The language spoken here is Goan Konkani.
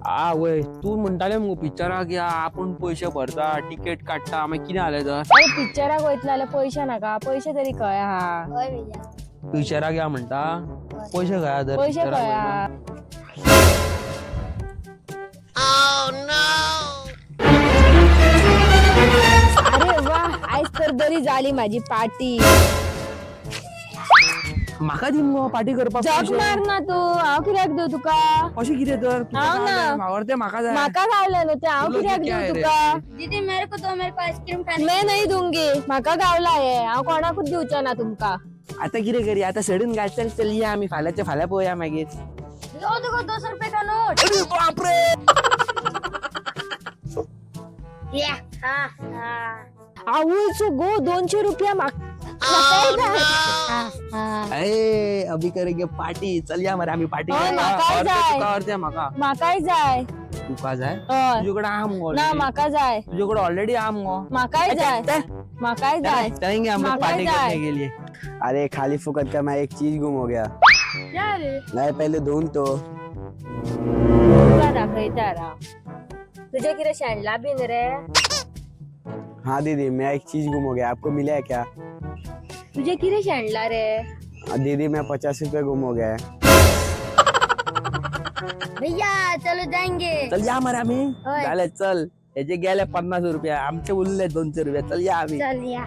आ वय, तू म्हणटाले मुगो पिक्चराक या, आपूण पयशे भरता, तिकेट काडटा, मागीर कितें जालें तर? अरे, पिक्चराक वयतले जाल्यार पयशे नाका? पयशे तरी खंय आहा? हय भैया. पिक्चराक या म्हणटा, पयशे खंय आहा तर? पयशे पिक्चराक खंय वयता. आहा? अरे वा, आयज तर बरी झाली माझी पार्टी. म्हाका दी मुगो पार्टी करपाक जग पयशे. मार ना तू, हांव कित्याक दिव तुका? अशें कितें तर? तुका हांव ना. गावलें, म्हाका ते म्हाका जाय. म्हाका गावले न्हू ते, हांव तुला कित्याक कितें दिव आहे रे? तुका? दीदी, मेरे को दो, मेरे को आइसक्रीम खानी. मैं नाही दूंगी. म्हाका गावला हे, हांव कोणाकूच दिवचो ना तुमका. आता कितें करी? आता सडून घाल. चल चल, या आमी. फाल्यांचे फाल्यां पळोवया मागीर. दो, देखो, 200 रुपए का नोट. अरे बापरे! या, हाँ हाँ. आवय गो, 200 रुपया म्हाकाय जाय. हाँ हाँ. अरे, अभी करेंगे पार्टी. चल या मरे आम्ही पार्टी. हय, म्हाकाय जाय. तुका अर्दे, म्हाका. म्हाकाय जाय. तुका जाय? हय. तुझ्याकडे आहा मुगो ना. already. म्हाका जाय. तुझ्याकडे ऑलरेडी आहा मुगो. म्हाकाय जाय, म्हाकाय जाय. चलेंगे हम लोग म्हाकाय पार्टी जाय. करने के लिए. अरे, खाली फुकट का मैं एक चीज गुम हो गया. क्या रे? नहीं, पहले ढूंढ तो. तुका दाखयता राव. तुझे कितें शेणला बीन रे? हाँ दीदी, मैं एक चीज गुम हो गया. आपको मिला है क्या? तुझे कितें शेणला रे? हाँ, दीदी, मैं 50 रुपये गुम हो गया है. भैया, चलो जाएंगे. चल या मरे आम्ही. हय. झाले, चल. याचे गेले 50 रुपया, आमचे उरले 200 रुपये. चल या आम्ही. चल या.